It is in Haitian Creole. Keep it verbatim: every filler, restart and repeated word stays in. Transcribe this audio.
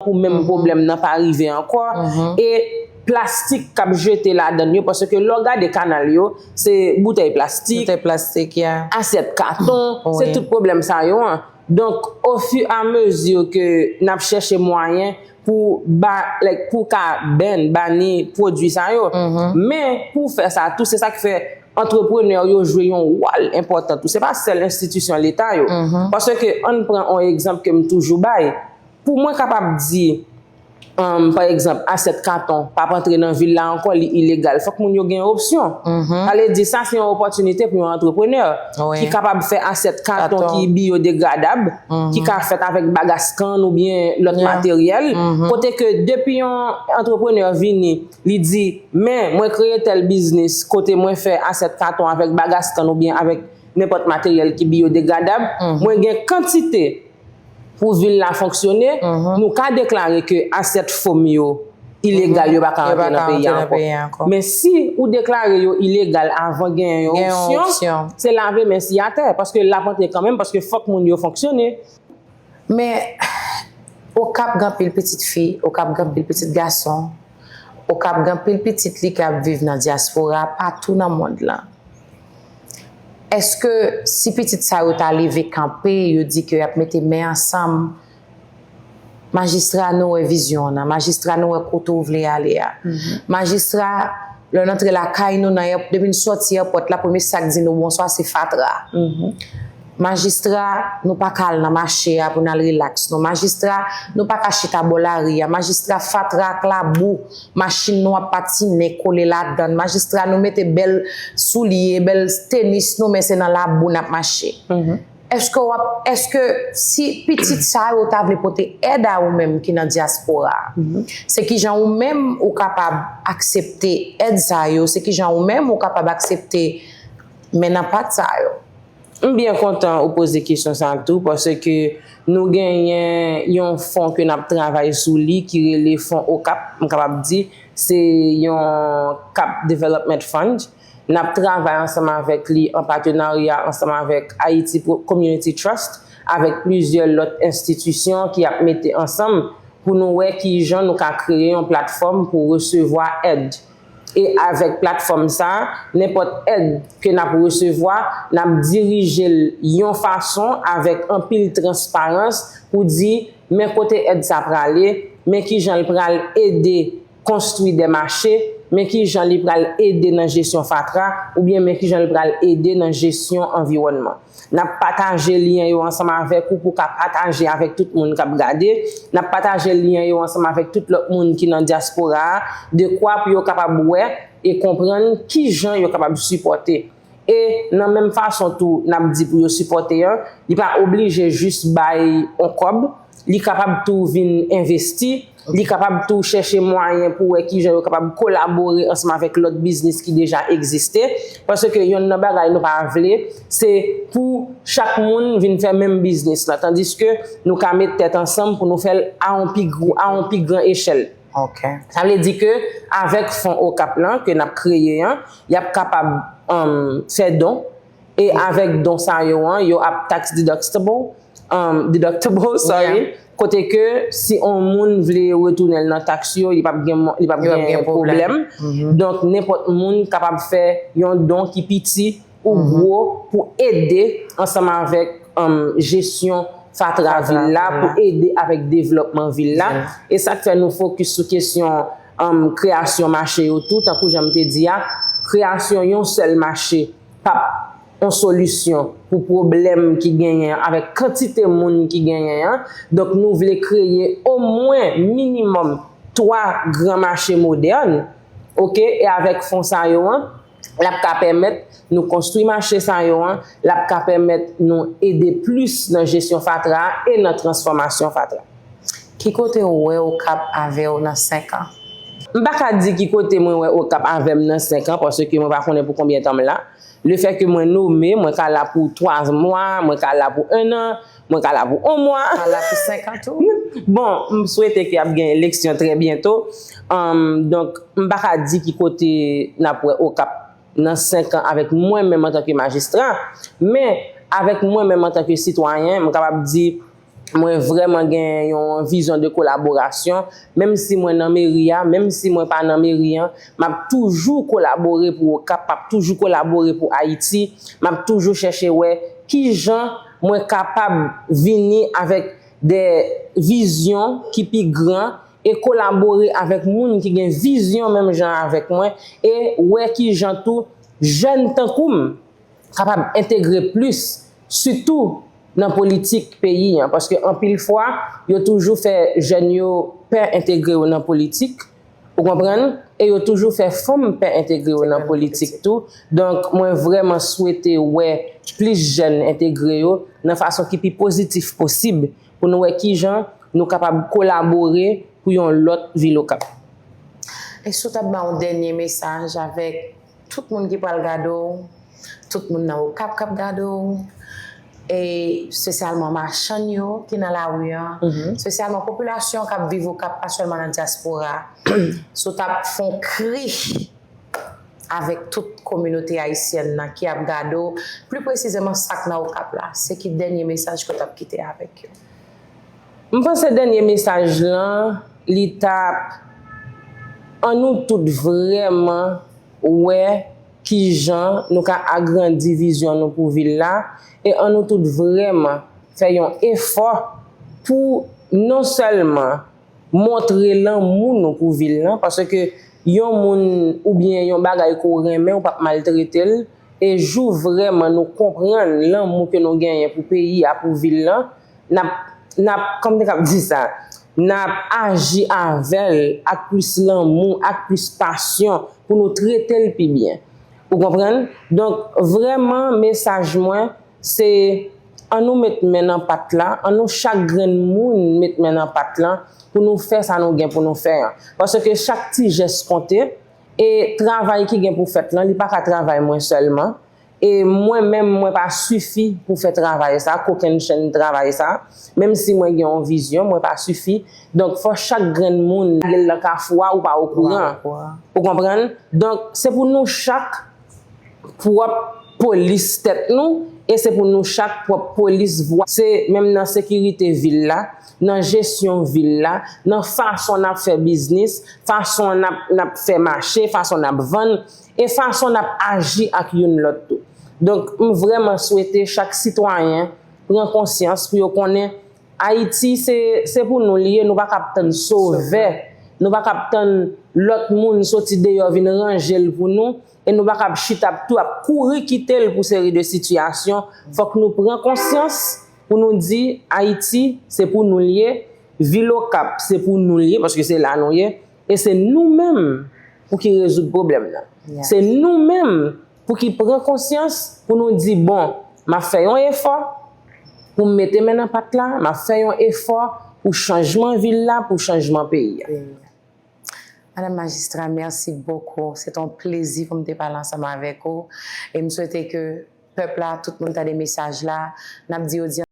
pou menm pwoblèm nan pa rive ankò. E plastik k ap jete ladan yo, paske lè w gade kanal yo, se boutèy plastik, Boutèy plastik, ya. asyèt katon, Wi. se tout pwoblèm sa yo an. Donk, ofiramezi ke n ap chèche mwayen pou ba, like, pou ka ban, bani pwodui sa yo. Men, pou fè sa tou, se sa k fè antreprenè yo jwe yon wòl enpòtan tou. Se pa sèl enstitisyon leta yo. Paske, ann pran yon egzanp ke m toujou bay. Pou mwen kapab di, um, pa egzanp, asyèt katon p ap antre nan vil la ankò, li ilegal. Fòk moun yo gen opsyon. Sa vle di, sa se yon opòtinite pou yon antreprenè Wi. ki kapab fè asyèt katon Katon. ki biyodegradab, ki ka fèt avèk bagas kann oubyen lòt Yeah. materyèl. Kote ke depi yon antreprenè vini, li di, men mwen kreye tèl biznis kote mwen fè asyèt katon avèk bagas kann oubyen avèk nenpòt materyèl ki biyodegradab, mwen gen kantite pou vil la fonksyone, nou ka deklare ke asyèt fom yo ilegal, yo pa ka Yo pa antre nan ka peyi a antre nan ankò. peyi a ankò. Men si ou deklare yo ilegal avan gen yon Gen yon opsyon, opsyon. se lave men siy atè, paske l ap antre kanmenm, paske fòk moun yo fonksyone. Men, Okap gen anpil pitit fi, Okap gen anpil pitit gason, Okap gen anpil pitit li k ap viv nan dyaspora patou nan mond lan. Èske si pitit sa yo ta leve kanpe, yo di ke y ap mete men ansanm, majistra, nou wè vizyon w nan, majistra, nou wè kote w vle ale a. Majistra, lè n antre lakay nou nan èp-, depi n sòti èpòt la, premye sa k di nou bonswa se fatra. Majistra, nou pa ka al nan mache a pou n al rilaks nou. Majistra, nou pa ka chita bò lari a. Majistra, fatra ak labou, machin nou ap patinen kole ladan l. Majistra, nou mete bèl soulye, bèl tenis nou, men se nan labou n ap mache. Èske w ap, èske si pitit sa yo ta vle pote èd a ou menm ki nan dyaspora a, se kijan ou menm ou kapab aksepte èd sa yo, se kijan ou menm ou kapab aksepte men nan pat sa yo? M byen kontan ou poze kesyon sa tou, paske nou genyen yon fon ke n ap travay sou li ki rele Fon Okap, m kapab di, se yon Cap Development Fund. N ap travay ansanm avèk li an patenarya ansanm avèk Haiti Pro-, Community Trust, avèk plizyè lòt enstitisyon ki ap mete ansanm pou nou wè kijan nou ka kreye yon platfòm pou resevwa èd. E avèk platfòm sa a, nenpòt èd ke n ap resevwa, n ap dirije l yon fason avèk anpil transparans pou di, men kote èd sa prale, men kijan l pral ede konstwi de mache, men kijan li pral ede nan jesyon fatra, oubyen men kijan li pral ede nan jesyon anviwònman. N ap pataje lyen yo ansanm avèk ou pou w ka pataje avèk tout moun k ap gade. N ap pataje lyen yo ansanm avèk tout lòt moun ki nan dyaspora a, dekwa pou yo kapab wè e konprann kijan yo kapab sipòte. E nan menm fason tou, n ap di pou yo sipòte an, li pa oblije jis bay on kòb, li kapab tou vin envesti, li kapab tou chèche mwayen pou wè kijan yo kapab kolabore ansanm avèk lòt biznis ki deja egziste, paske yonn nan bagay nou pa vle, se pou chak moun vin fè menm biznis la, tandiske nou ka met tèt ansanm pou nou fè l a on pi gwo, a on pi gran echèl. Ok. Sa vle di ke avèk fon Okap lan ke n ap kreye an, y ap kapab, um, fè don, e avèk don sa yo an, yo ap tax deductible, um, deductible, sorry, kote ke si on moun vle retounen l nan taks yo, li p ap gen, li p ap gen pwoblèm. Donk, nenpòt moun kapab fè yon don ki piti ou gwo pou ede ansanm avèk, um, jesyon fatra vil la, pou ede avèk devlòpman vil la. E sa k fè nou fokis sou kesyon, um, kreyasyon mache yo tou, tankou jan m te di a, kreyasyon yon sèl mache p ap yon solisyon pou pwoblèm ki genyen an, avèk kantite moun ki genyen an. Donk, nou vle kreye omwen minimòm twa gran mache modèn, oke, e avèk fon sa yo an, l ap ka pèmèt nou konstwi mache sa yo an, l ap ka pèmèt nou ede plis nan jesyon fatra a e nan transfòmasyon fatra. Ki kote ou wè Okap avè w nan senk an? M pa ka di ki kote mwen wè Okap avè m nan senk an, paske mwen pa konnen pou konbyen tan m la. Lefètke mwen nome, mwen ka la pou twa mwa, mwen ka la pou en an, mwen ka la pou on mwa. Ka la pou senk an tou? Bon, m swete ke ap gen eleksyon trè byento. Um, donk, m pa ka di ki kote n ap wè Okap nan senk an avèk mwen menm antanke majistra, men avèk mwen menm antanke sitwayen, m kapab di Mwen vrèman gen yon vizyon de kolaborasyon, menm si mwen nan meri a, menm si mwen pa nan meri an, m ap toujou kolabore pou Okap, m ap toujou kolabore pou Ayiti, m ap toujou chèche wè kijan mwen kapab vini avèk de vizyon ki pi gran e kolabore avèk moun ki gen vizyon menm jan avèk mwen e wè kijan tou jèn tankou m kapab entegre plis, sitou nan politik peyi an, paske anpil fwa, yo toujou fè jèn yo pè entegre yo nan politik, ou konprann? E yo toujou fè fanm pè entegre yo nan politik tou. Donk, mwen vrèman swete wè plis jèn entegre yo nan fason ki pi pozitif posib pou nou wè kijan nou kapab kolabore pou yon lòt vil Okap. Èske w t ap ba yon dènye mesaj avèk tout moun ki pral gade w, tout moun nan Okap k ap gade w, e espesyalman machann yo ki nan lari an, espesyalman popilasyon k ap viv Okap, pa sèlman nan dyaspora a. Si w t ap fè yon kri avèk tout kominote ayisyèn nan ki ap gade w, pli presizeman sa k nan Okap la, se ki dènye mesaj ke w t ap kite avèk yo? M panse dènye mesaj lan, li t ap ann nou tout vrèman wè kijan nou ka agrandi vizyon nou pou vil la, e ann nou tout vrèman fè yon efò pou non sèlman montre lanmou nou pou vil lan, paske yon moun oubyen yon bagay ke w renmen, ou p ap maltrete l, e jou vrèman nou konprann lanmou ke nou genyen pou peyi a, pou vil lan, n ap, n ap, kòman m te kab di sa, n ap aji avè l ak plis lanmou, ak plis pasyon pou nou trete l pi byen. Ou konprann? Donk, vrèman, mesaj mwen, se ann nou met men nan pat la, ann nou chak grenn moun met men nan pat la pou nou fè sa nou gen pou nou fè an. Paske chak ti jès konte, e travay ki gen pou fèt lan, li pa ka travay mwen sèlman. E mwen menm, mwen pa sifi pou fè travay sa, kokennchenn travay sa. Menm si mwen gen yon vizyon, mwen pa sifi. Donk, fò chak grenn moun lage l nan kafou a, ou pa okouran. Ou konprann? Donk, se pou nou chak pwòp polis tèt nou, e se pou nou chak pwòp polis vwa. Se menm nan sekirite vil la, nan jesyon vil la, nan fason n ap fè biznis, fason n ap, n ap fè mache, fason n ap vann, e fason n ap aji ak youn lòt tou. Donk, m vrèman swete chak sitwayen pran konsyans pou yo konnen Ayiti, se, se pou nou li ye, nou pa kab tann sovè, nou pa kab tann lòt moun soti deyò vin ranje l pou nou, e nou pa kab chita ap tou ap kouri kite l pou seri de sitiyasyon. Fòk nou pran konsyans pou nou di, Ayiti, se pou nou l ye, vil Okap, se pou nou l ye, paske se la nou ye, e se nou menm pou ki rezoud pwoblèm nan. Se nou menm pou ki pran konsyans, pou nou di, bon, m ap fè yon efò pou m mete men nan pat la, m ap fè yon efò pou chanjman vil la, pou chanjman peyi a. Madam Majistra, mèsi bokou. Se te yon plezi pou m te pale ansanm avèk ou. E m swete ke pèp la, tout moun tande mesaj la. N ap di odyans